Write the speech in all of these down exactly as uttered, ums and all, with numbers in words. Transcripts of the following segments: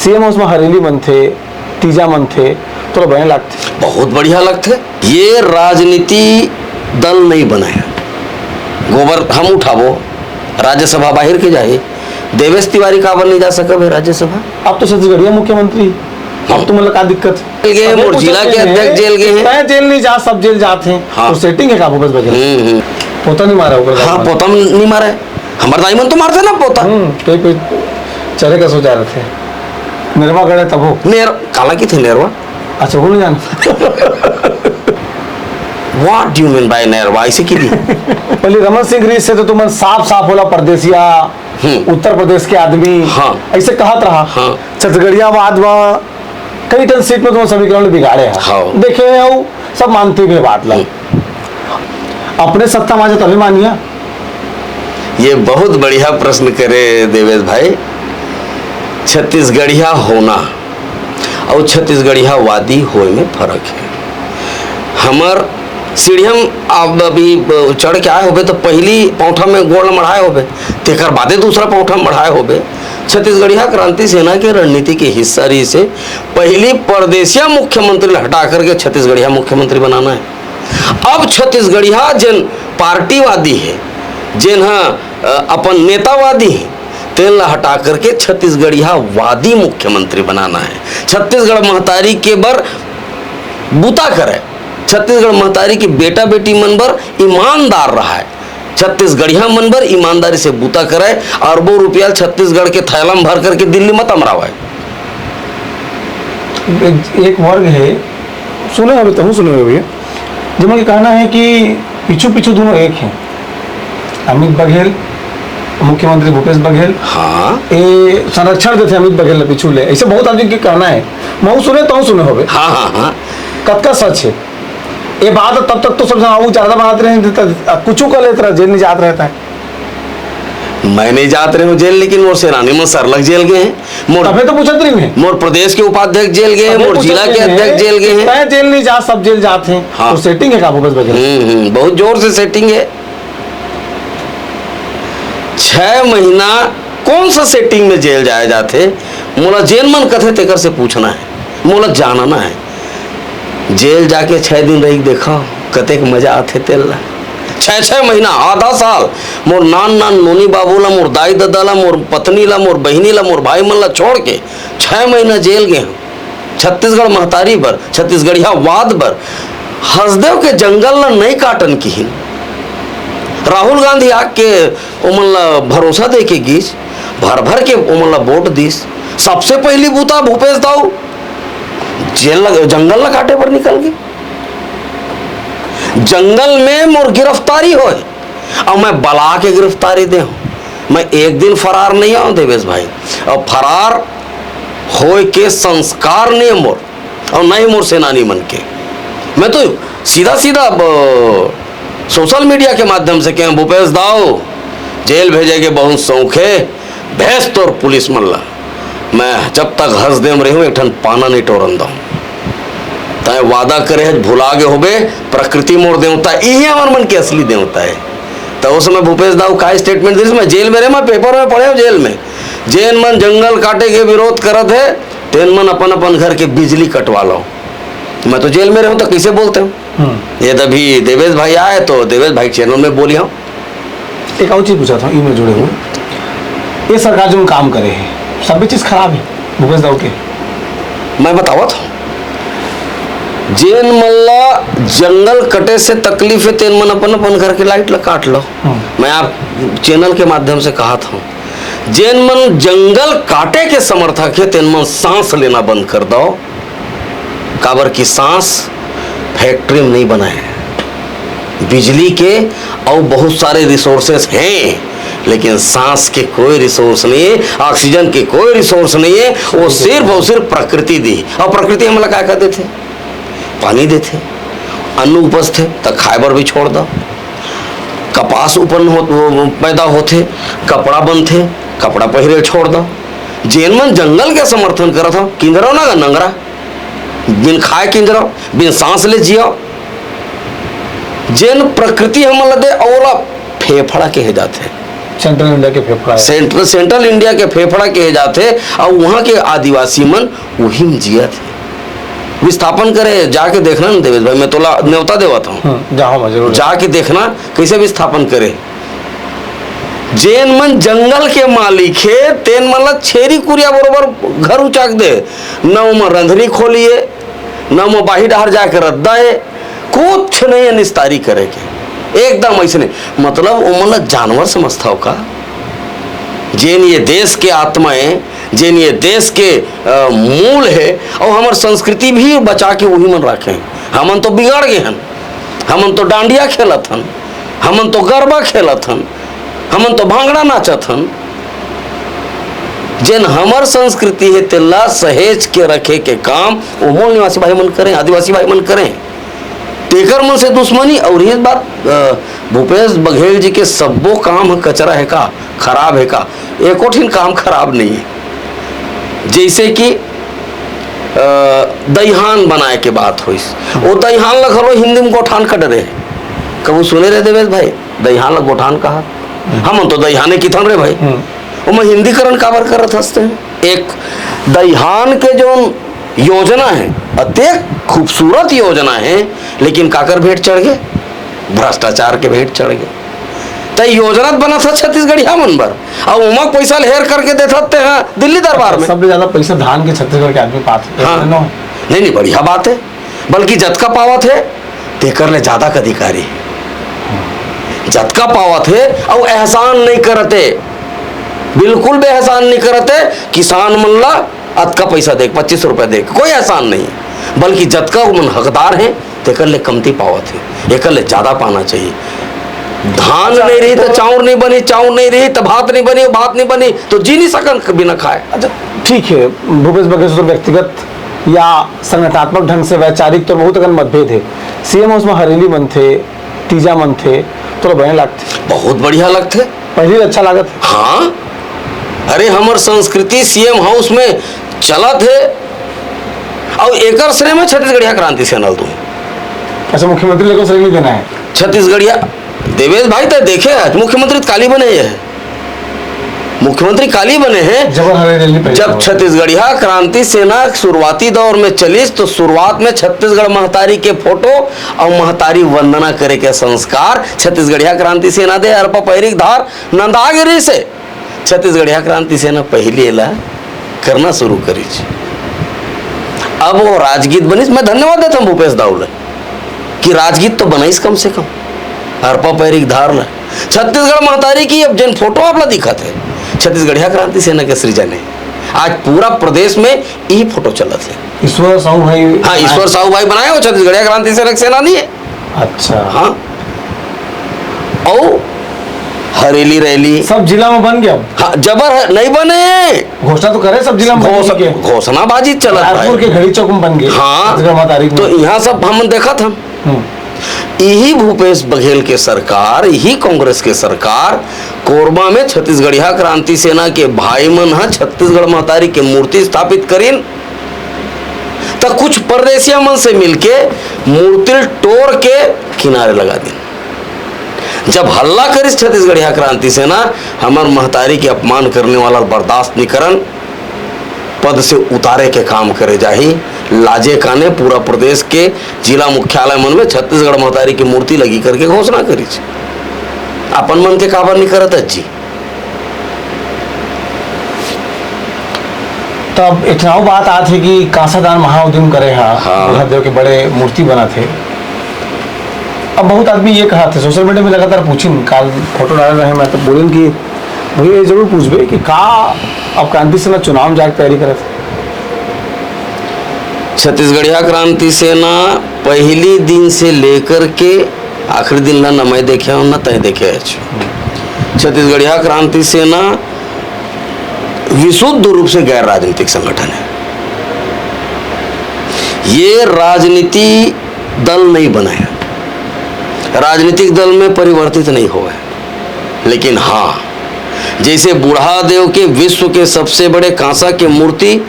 ये मौसम हरेली मनथे, तीजा मनथे, तोला बने लागथे? बहुत बढ़िया लगथे। ये राजनीति दल नहीं बने। गोबर हम उठाबो, राज्यसभा बाहिर के जाही। देवेश तिवारी काबर नहीं जा सकब हे राज्यसभा? अब तो छत्तीसगढ़िया मुख्यमंत्री, अब तुमन ला का दिक्कत? जेल गए हैं, अबे मोर पूछत जिला के नहीं है, अध्यक्ष जेल गए हैं। तय जेल नहीं जा, सब जेल जात हैं। हाँ। तो setting है का भूपेश बघेल? हम्म, हम्म। पोता नहीं मारा ओकर हाँ, दाई मन। पोता नहीं मारा है। हमारे दाई मन तो मारते ना पोता। हम्म, कहीं पे चले का सोचा रहे थे। नेरवा गड़े तब हो। नेर-, काला की थे नेरवा? अच्छा, वो नहीं जाना। What do you mean by Nerwa? ऐसे की दी? पहले रमन सिंह रीस से तो तुमन साफ साफ बोला परदेसिया, हम्म। उत्तर प्रदेश के आदमी, हाँ। ऐसे कहत रहा। हाँ। छत्तीसगढ़िया वाद मा कई ठन सीट में तुमन समीकरण बिगाड़े हा। हाँ। देखे हो, सब मानते भी बात ला। हम्म। अपने सत्ता मा आ जा तभी मानिया। ये बहुत बढ़िया प्रश्न करे देवेश भाई। छत्तीसगढ़िया होना अउ छत्तीसगढ़िया वादी होए में फर्क है। हमर सीढ़िया म आप अभी चढ़ के आए होबे तो पहली पौठा में गोड़ मढ़ाए होबे, तेकर बादे दूसरा पौठा मढ़ाए होबे। छत्तीसगढ़िया क्रांति सेना के रणनीति के हिस्सा रहिस हे पहली परदेसिया मुख्यमंत्री ला हटा करके छत्तीसगढ़िया मुख्यमंत्री बनाना है। अब छत्तीसगढ़िया जेन पार्टीवादी हे, जेन ह, अ, अपन नेतावादी हे, तेन ला हटा करके छत्तीसगढ़िया वादी मुख्यमंत्री बनाना है। छत्तीसगढ़ महतारी के बर बूता करे, छत्तीसगढ़ महतारी के बेटा बेटी मन बर ईमानदार रहा है, छत्तीसगढ़िया मन बर ईमानदारी से बूता करे, अरबों रुपया छत्तीसगढ़ के थैला में भर करके दिल्ली मत अमरावे। एक, एक वर्ग है, सुने होबे, तहूँ सुने होबे भैया, जेमन के कहना है कि पीछू पीछू दोनों एक हैं, अमित बघेल, मुख्यमंत्री भूपेश बघेल। हाँ। ए संरक्षण देथे अमित बघेल ला पीछू ले, ऐसे बहुत आदमी के कहना है। महू सुने, तहूँ सुने होबे। हाँ, हाँ, हाँ। कतका सच है ये बात? तब तक तो सब जन आगू ज्यादा बनाते रहे, त कुछ कर लेते रहे, जेल नहीं जात रहता है। मैं नहीं जात रहे हूँ जेल, लेकिन मोर सेनानी मन सरलग जेल गए हैं। मोर तबे तो पूछत रही मैं। मोर प्रदेश के उपाध्यक्ष जेल गए हैं, तबे मोर पूछत जिला रही के मैं। अध्यक्ष जेल गए हैं। तय जेल नहीं जा, सब जेल जात हैं। हाँ। तो setting है का भूपेश बघेल? हम्म, हम्म, बहुत जोर से setting है। छह महीना कौन सा setting में जेल जाए जाथे? मोला जेन मन कथे तेकर से पूछना है, मोला जानना है। जेल जाके छह दिन रही के देखा, कतेक मजा आथे तेल ला। छह, छह महीना, आधा साल, मोर नान नान नोनी बाबू ला, मोर दाई ददा ला, मोर पत्नी ला, मोर बहिनी ला, मोर भाई मन ला छोड़ के छह महीना जेल गए हूँ। छत्तीसगढ़ महतारी बर, छत्तीसगढ़िया वाद बर, हसदेव के जंगल ला नहीं काटन किहिन। राहुल गांधी आके ओमन ला भरोसा दे के गीस, भर भर के ओमन ला वोट दीस। सबसे पहली बूता भूपेश दाऊ जेल ला, जंगल ला काटे बर निकल गए। जंगल में मोर गिरफ्तारी होए, अउ मैं बला के गिरफ्तारी दे हूँ। मैं एक दिन फरार नहीं आऊँ देवेश भाई, अउ फरार होए के संस्कार नहीं है मोर, अउ नहीं मोर सेनानी मन के। मैं तो सीधा सीधा ब-, social media के माध्यम से कहें, भूपेश दाऊ, जेल भेजे के बहुत शौक है, भेज तोर पुलिस मन ला। मैं जब तक हसदेव में रहूं, एक ठन पाना नहीं टोरन दऊं। तय वादा करे हस, भुला गे होबे, प्रकृति मोर देवता, इही हमर मन के असली देवता है। त ओ समय भूपेश दाऊ का statement दिस, मैं जेल में रहे, मैं paper में पढ़े हूँ जेल में, जेन मन जंगल काटे के विरोध करत है, तेन मन अपन अपन घर के बिजली कटवा लो। मैं तो जेल में रहूं तो कैसे बोलते हूँ? हम्म। ये तभी देवेश भाई आए तो देवेश भाई के channel में बोली हूँ। एक और चीज पूछा था, ई में जुड़े हुए, ये सरकार जो काम करे है, सब चीज खराब है भूपेश दाऊ के? मैं बतावत हूँ, जेन मन ला जंगल कटे से तकलीफ है, तेन मन अपन अपन घर के light ला काट लो। हम्म। मैं आप channel के माध्यम से कहत हूँ, जेन मन जंगल काटे के समर्थक है, तेन मन सांस लेना बंद कर दो, काबर कि सांस factory में नहीं बना है। बिजली के और बहुत सारे resources हैं, लेकिन सांस के कोई resource नहीं है, oxygen के कोई resource नहीं है। वो सिर्फ और सिर्फ प्रकृति दी, और प्रकृति हमला का कर देते? पानी देथे, अन्न उपजथे, त खाए बर भी छोड़ दो। कपास उत्पन्न हो, पैदा होथे, कपड़ा बनथे, कपड़ा पहिरे ल छोड़ दो। जेन मन जंगल के समर्थन करत हो, किंजरो ना गा नंगरा, बिन खाए किंजरो, बिन सांस ले जियो। जेन प्रकृति हमन ल दे, ओला फेफड़ा कहे जाथे। सेंट्रल इंडिया के फेफड़ा है। सेंट्रल, सेंट्रल इंडिया के फेफड़ा कहे जाथे, अउ उहाँ के आदिवासी मन उही म जियत हे। विस्थापन करे, जाके देखना न देवेश भाई, मैं तोला न्योता देवत हूँ। हम्म, जाहूँ मैं जरूर। जाके देखना कइसे विस्थापन करे। जेन मन जंगल के मालिक हे, तेन मन ला छेरी कुरिया बरोबर घर उचाक दे, न ओमा रंधनी खोली हे, न ओमा बाही डहर जाके रद्दा हे, कुछ नहीं हे निस्तारी करे के, एकदम अइसने। मतलब ओमन ला जानवर समझथव का? जेन ये देश के आत्मा हे, जेन ये देश के, अ, मूल हे, अउ हमर संस्कृति भी बचा के उही मन राखे हे। हमन तो बिगड़ गे हन, हमन तो डांडिया खेलत हन, हमन तो गरबा खेलत हन, हमन तो भांगड़ा नाचत हन। जेन हमर संस्कृति हे, तेला सहेज के रखे के काम ओ मूल निवासी भाई मन करें, आदिवासी भाई मन करें। तेकर मन से दुश्मनी। अउ रहिस बात, अ, भूपेश बघेल जी के सब्बो काम ह कचरा हे का, खराब हे का? एको ठिन काम खराब नहीं हे। जइसे कि, अ, दइहान बनाए के बात होइस, ओ दइहान ला घलो हिंदी म गोठान का डरे हे। कभू सुने रहे देवेश भाई, दइहान ला गोठान कहा? हमन तो दइहाने किथन रे भाई। हम्म। ओमा हिंदीकरण काबर करत हस ते? एक दइहान के जोन योजना हे, अतेक खूबसूरत योजना हे, लेकिन काकर भेंट चढ़ गे? भ्रष्टाचार के भेंट चढ़ गे। त योजना त बनत हे छत्तीसगढ़िया मन बर, अउ ओमा पैसा ल हेर करके देथत ते ह दिल्ली दरबार में। सबले ज्यादा पैसा धान के छत्तीसगढ़ के आदमी पात हे। हाँ। नहीं, नहीं, बढ़िया बात हे, बल्कि जतका पावत हे, तेकर ले जादा के अधिकारी। जतका पावत हे, अउ एहसान नहीं करत हे, बिल्कुल भी एहसान नहीं करत हे। किसान मन ला अतका पैसा दे, पच्चीस रुपया दे, कोई एहसान नहीं, बल्कि जतका ओमन हकदार हे, तेकर ले कमती पावत हे, एकर ले जादा पाना चाहिए। धान नहीं रही त चाउर नहीं बनी, चाउर नहीं रही त भात नहीं बनी, भात नहीं बनी त जी नहीं सकन बिना खाए। अच्छा, ठीक हे, भूपेश बघेल से तो व्यक्तिगत या संगठनात्मक ढंग से वैचारिक तौर बहुत अकन मतभेद हे। सीएम हाउस में हरेली मनथे, तीजा मनथे, तोला बने लागथे? बहुत बढ़िया लगथे। पहली अच्छा लागत हे। हाँ, अरे, हमर संस्कृति सीएम हाउस में चलत हे, अउ एकर श्रेय में छत्तीसगढ़िया क्रांति सेना ल दूँ। अच्छा, मुख्यमंत्री ल एको श्रेय नहीं देना हे? छत्तीसगढ़िया, देवेश भाई, तैं देखे हे, मुख्यमंत्री त काली बने हे। मुख्यमंत्री काली बने हे। जब छत्तीसगढ़िया क्रांति सेना शुरुआती दौर में चलिस, तो शुरुआत में छत्तीसगढ़ महतारी के फोटो अउ महतारी वंदना करे के संस्कार छत्तीसगढ़िया क्रांति सेना दे अरपा पैरी के धार नंदा गे रिहिस हे। छत्तीसगढ़िया क्रांति सेना पहिली एला करना शुरू करिस। अब वो राजगीत बनिस। मैं धन्यवाद देथंव भूपेश दाऊ ल कि राजगीत तो बनाइस कम से कम, अरपा पैरी के धार ल। छत्तीसगढ़ महतारी के अब जेन फोटो आप ला दिखत हे, छत्तीसगढ़िया क्रांति सेना के सृजन हे। आज पूरा प्रदेश में यही फोटो चलत हे। ईश्वर साहू भाई। हाँ, ईश्वर साहू भाई बनाए हे, छत्तीसगढ़िया क्रांति सेना के सेनानी हे। अच्छा। हाँ। अउ हरेली रैली। सब जिला में बन गे? हाँ, जबर हे, नहीं बने। घोषणा तो करे सब जिला में बने घोष-, के। घोषणाबाजी चलत हे। रायपुर के घड़ी चौक में बन गे। हाँ। छत्तीसगढ़ महतारी के। तो इहाँ सब हमन देखत हन। हम्म। इही भूपेश बघेल के सरकार, इही कांग्रेस के सरकार कोरबा में छत्तीसगढ़िया क्रांति सेना के भाई मन ह छत्तीसगढ़ महतारी के मूर्ति स्थापित करिन, त कुछ परदेसिया मन से मिलके मूर्ति ल टोर के किनारे लगा दिन। जब हल्ला करिस छत्तीसगढ़िया क्रांति सेना, हमर महतारी के अपमान करने वाला ल बर्दाश्त नइ करन, पद से उतारे के काम करे जाही। लाजे काने पूरा प्रदेश के जिला मुख्यालय मन में छत्तीसगढ़ महतारी के मूर्ति लगी करके घोषणा करिस। अपन मन के काबर नइ करत अज्जी? तब एक ठन अउ बात आत हे कि कांसादान महाउद्यम करे हा, हाँ। बुढ़ा देव के बड़े मूर्ति बनत हे। अब बहुत आदमी ये कहत हे, सोशल मीडिया में लगातार पूछिन, काल फोटो डाले रहे मैं, तो बोलिन कि भैया ये जरूर पूछबे कि का अब क्रांति सेना चुनाव में जाके तैयारी करत हे? छत्तीसगढ़िया क्रांति सेना पहली दिन से लेकर के आखिरी दिन ला न मैं देखे हूँ, न तय देखे हच। छत्तीसगढ़िया क्रांति सेना विशुद्ध रूप से गैर राजनीतिक संगठन है। ये राजनीति दल नहीं बने हैं, राजनीतिक दल में परिवर्तित नहीं हुए हैं। लेकिन हाँ, जैसे बूढ़ा देव के विश्व के सबसे बड़े कांसा के मूर्ति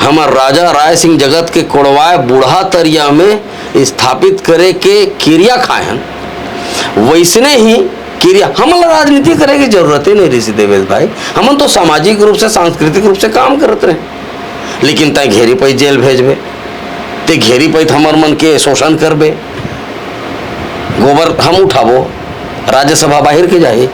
हमर राजा राय सिंह जगत के कोड़वाए बूढ़ा तरिया में स्थापित करे के किरिया खाए हन, वैसने ही किरिया, हमन ला राजनीति करे के जरूरत ही नहीं रहिस देवेश भाई। हमन तो सामाजिक रूप से, सांस्कृतिक रूप से काम करत रहे, लेकिन तैं घेरी पइत जेल भेजबे, ते घेरी पइत हमर मन के शोषण करबे, गोबर हम उठाबो, राज्यसभा बाहिर के जाही।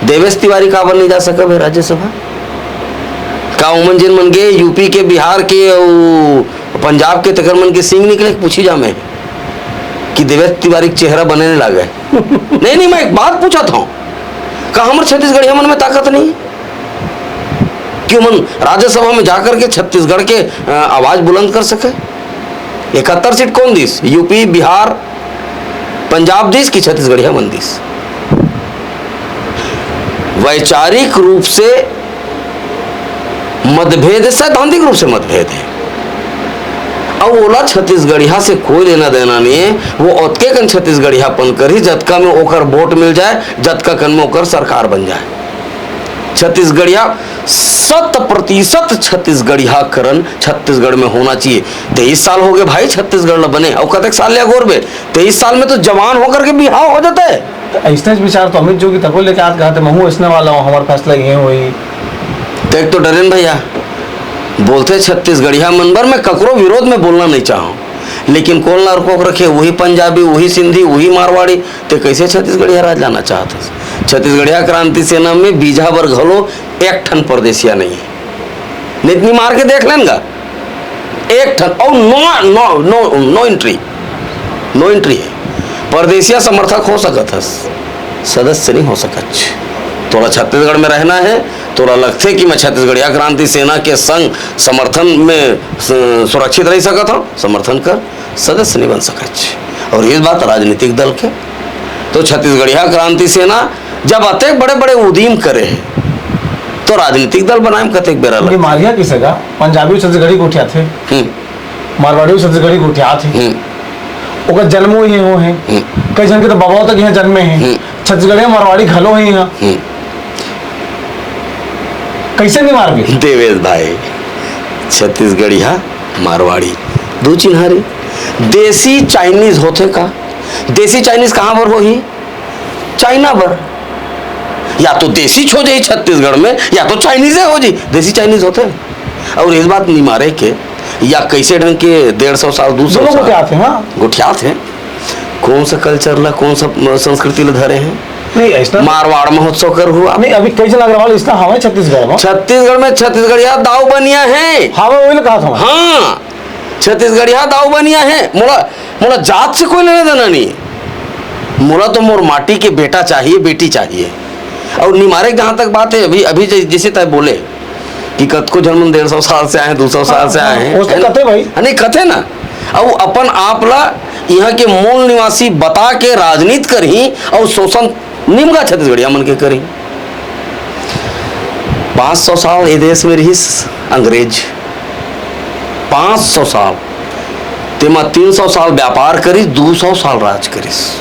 देवेश तिवारी काबर नहीं जा सकब हे राज्यसभा? का उमन जिन मन गे यूपी के, बिहार के अउ पंजाब के, तेकर मन के सींग निकले? पूछी जा मैं कि देवेश तिवारी के चेहरा बने नहीं लागे। नहीं, नहीं, मैं एक बात पूछत हूँ, का हमर छत्तीसगढ़िया मन में ताकत नहीं है कि उमन राज्यसभा में जाकर के छत्तीसगढ़ के, अ, आवाज बुलंद कर सके? इकहत्तर सीट कौन दिस? यूपी, बिहार, पंजाब दिस कि छत्तीसगढ़िया मन दिस? वैचारिक रूप से मतभेद है, सैद्धांतिक रूप से मतभेद है। अब ओला छत्तीसगढ़िया से कोई लेना देना नहीं है। वो ओतके कन छत्तीसगढ़ियापन करही, जतका में ओकर वोट मिल जाए, जतका कन में ओकर सरकार बन जाए। छत्तीसगढ़िया, शत प्रतिशत छत्तीसगढ़ियाकरण छत्तीसगढ़ में होना चाहिए। तेईस साल हो गए भाई छत्तीसगढ़ ला बने, अउ कतेक साल ले अगोरबे? तेईस साल में तो जवान होकर के बिहाव हो जाता है। तो ऐसने विचार तो अमित जोगी तको लेके आज कहा थे, "महू ऐसने वाला हूँ, हमारा फैसला ये हुई।" देख तो डरेन भैया, बोलते छत्तीसगढ़िया मन बर, मैं ककरो विरोध में बोलना नहीं चाहूँ, लेकिन कौन ला रोक रखे? वही पंजाबी, वही सिंधी, वही मारवाड़ी। ते कैसे छत्तीसगढ़िया राज लाना चाहत हस? छत्तीसगढ़िया क्रांति सेना में बीजा बर घलो एक ठन परदेसिया नहीं है। नहीं, नहीं मार के देख लेन गा, एक ठन। और नो, नो, नो, नो एंट्री, नो एंट्री है। परदेसिया समर्थक हो सकत हस, सदस्य नहीं हो सकत। तोला छत्तीसगढ़ में रहना है, तोला लगथे कि मैं छत्तीसगढ़िया क्रांति सेना के संग समर्थन में स-, सुरक्षित रह सकत हूँ, समर्थन कर, सदस्य नहीं बन सकत। और ये बात राजनीतिक दल के, तो छत्तीसगढ़िया क्रांति सेना जब अतेक बड़े-बड़े उदीम करे हे, तो राजनीतिक दल बनाए में कतेक बेरा क्योंकि लगथे? मारिया किसे का पंजाबी छत्तीसगढ़ी गोठियाथे, हम्म। मारवाड़ी छत्तीसगढ़ी गोठियात हे। हम्म। ओकर जन्म ही हो हे। हम्म। कई झन के तो बबा तक यहाँ जन्मे हे। हम्म। छत्तीसगढ़िया मारवाड़ी घलो हे यहाँ। हम्म। कैसे नहीं मारबे? देवेश भाई, छत्तीसगढ़िया मारवाड़ी दू चिन्हारी। देसी चाइनीज होथे का? देसी चाइनीज कहाँ बर होही? चाइना बर। या तो देसी हो जाही छत्तीसगढ़ में, या तो चाइनीजे हो जाही। देसी चाइनीज होथे। और इस बात निमारे के, या कैसे ढंग के डेढ़ सौ साल, दू सौ दोनों साल गोठियात हे, हाँ। गोठियात हे। कौन सा कल्चर ला, कौन सा, अ, संस्कृति ला धरे हे? नहीं, ऐसा मारवाड़ महोत्सव कर हुआ। नहीं, अभी कई झन अग्रवाल इसना हवे छत्तीसगढ़ में। छत्तीसगढ़ में छत्तीसगढ़िया दाऊ बनिया हे। हाँ, मैं वही ला कहा था। हाँ, छत्तीसगढ़िया दाऊ बनिया हे। मोला, मोला जात से कोई लेना देना नहीं। मोला तो मोर माटी के बेटा चाहिए, बेटी चाहिए। और निमारे के जहाँ तक बात है, अभी, अभी जै-, जैसे तय बोले कि कतको झन मन डेढ़ सौ साल से आए हैं, दू सौ साल से आए हैं, वो तो है ना? कथे भाई। हाँ, नहीं, कथे ना। और अपन आप ला यहाँ के मूल निवासी बता के राजनीति करही और शोषण निमगा छत्तीसगढ़िया मन के करही। पाँच सौ साल ये देश में रहिस अंग्रेज, पाँच सौ साल, तेमा तीन सौ साल व्यापार करिस, दू सौ साल राज करिस।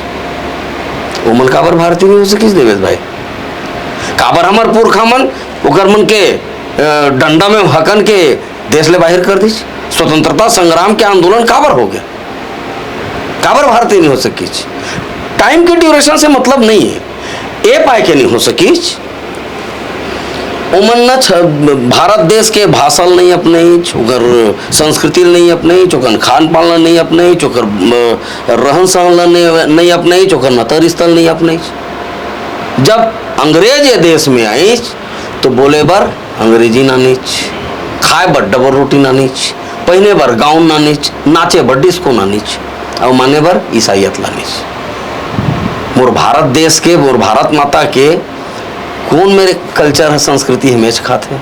ओमन काबर भारतीय नहीं हो सकिस देवेश भाई? काबर हमर पुरखा मन ओकर मन के, अ, डंडा में हकन के देश ले बाहिर कर दिस? स्वतंत्रता संग्राम के आंदोलन काबर हो गया? काबर भारतीय नहीं हो सकिस? टाइम के ड्यूरेशन से मतलब नहीं है, ए पाए के नहीं हो सकिस। ओमन न छ-, भारत देश के भाषा ल नहीं अपनाइच, ओकर संस्कृति ल नहीं अपनाइच, ओकर खान पान ल नहीं अपनाइच, ओकर, अ, रहन सहन ल नहीं, नहीं अपनाइच, ओकर नतर रिश्ता ल नहीं अपनाइच। जब अंग्रेज ये देश में आइच, तो बोले बर अंग्रेजी नानिच, खाए बर डबल रोटी नानिच, पहिने बर गाउन नानिच, नाचे बर डिस्को नानिच, अउ माने बर ईसाइयत लानिच। मोर भारत देश के, मोर भारत माता के कौन मेर कल्चर ह, संस्कृति ह मेच खाथे?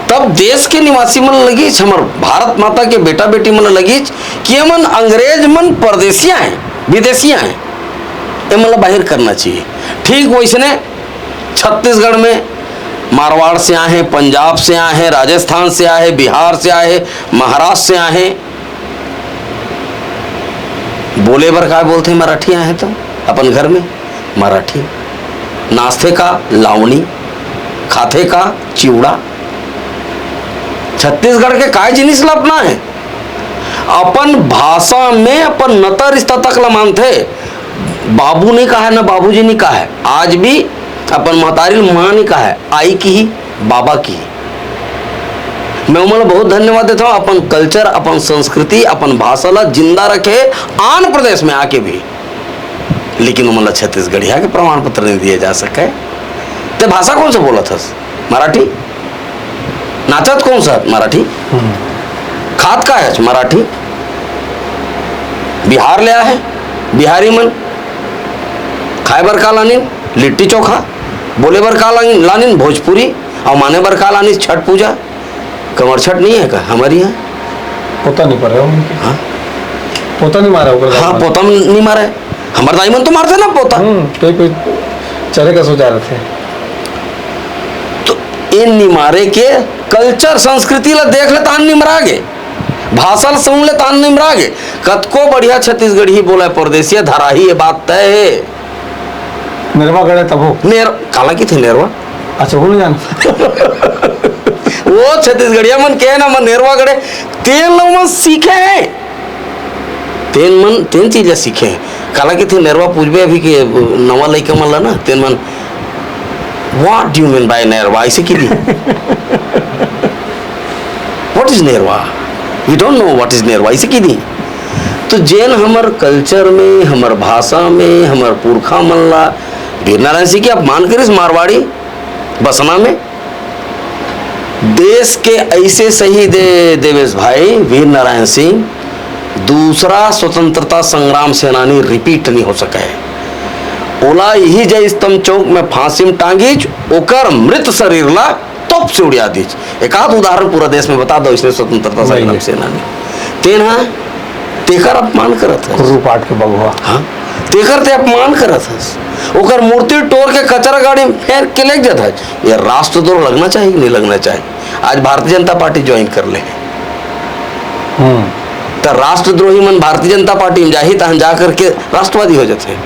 तब देश के निवासी मन ल लगिच, हमर भारत माता के बेटा बेटी मन ल लगिच कि एमन अंग्रेज मन परदेसिया हैं, विदेशिया हैं, एमन ल बाहिर करना चाहिए। ठीक वैसने छत्तीसगढ़ में मारवाड़ से आए हैं, पंजाब से आए हैं, राजस्थान से आए हैं, बिहार से आए हैं, महाराष्ट्र से आए हैं, बोले बर काय बोलथे मराठी आहे तो अपन घर में मराठी, नाचथे का लावणी, खाथे का चिवड़ा। छत्तीसगढ़ के काय जिनिस ला अपना है, अपन भाषा में अपन नता रिश्ता तक ला मानथे। बाबू नहीं कहा है, ना बाबूजी नहीं कहा है, आज भी अपन महतारी ल माँ नहीं कहा है, आई की ही, बाबा की ही। मैं ओमन ला बहुत धन्यवाद देता हूँ, अपन कल्चर, अपन संस्कृति, अपन भाषा ला जिंदा रखे आन प्रदेश में आके भी, लेकिन ओमन ला छत्तीसगढ़िया के प्रमाण पत्र नहीं दिए जा सके। ते भाषा कौन सा बोलत हस? मराठी। नाचत कौन सा? मराठी। खात का है? मराठी। बिहार ले आए बिहारी मन, खाए बर का लानिन? लिट्टी चोखा। बोले बर का लानिन? लानिन भोजपुरी। और माने बर का लानिन? छठ पूजा। कमर छठ नहीं है का हमारे यहाँ? पोता नहीं पड़ रहा उनके। हाँ। पोता नहीं मारा होगा हाँ, दाई मन। पोता नहीं मारा है। हमारे दाई मन तो मारते ना पोता। हम्म, कोई, कोई चले का सोचा रहे थे। तो इन निमारे के कल्चर संस्कृति ला देख ले तान निमरा गे, भाषा ला सुन ले तान निमरा गे। कतको बढ़िया छत्तीसगढ़ी बोले परदेसिया धराही, ये बात तय है। नेरवा गड़े तभो। नेर-, काला की थे नेरवा? अच्छा, वो नहीं जाना। वो छत्तीसगढ़िया मन के ना, मन नेरवा गड़े, तेन लोग मन सीखे हैं। तेन मन, तेन चीज ला सीखे हैं। काला की थे नेरवा पूछबे अभी के नवा लइका मन ला ना, तेन मन, "What do you mean by Nerwa?" ऐसे की दी। "What is Nerwa? We don't know what is Nerwa," ऐसे की दी। तो जेन हमर कल्चर में, हमर भाषा में, हमर पुरखा मन ला वीर नारायण सिंह के अपमान करिस मारवाड़ी बसना में। देश के ऐसे शहीद हे देवेश भाई, वीर नारायण सिंह, दूसरा स्वतंत्रता संग्राम सेनानी रिपीट नहीं हो सके हे। ओला यही जय स्तंभ चौक में फांसी में टांगिच, ओकर मृत शरीर ला तोप से उड़िया दीच। एक आध उदाहरण पूरा देश में बता दो, इसने स्वतंत्रता संग्राम सेनानी। तेन हा तेकर अपमान करत है। कुर्रू पाट के बघवा। हाँ, तेकर ते अपमान करत हस। ओकर मूर्ति टोर के कचरा गाड़ी में फेंक के लेके जात हस। ये राष्ट्रद्रोह लगना चाहिए कि नहीं लगना चाहिए? आज भारतीय जनता पार्टी ज्वाइन कर ले। हम्म। त राष्ट्रद्रोही मन भारतीय जनता पार्टी में जाही, तहन जा करके राष्ट्रवादी हो जाते हैं।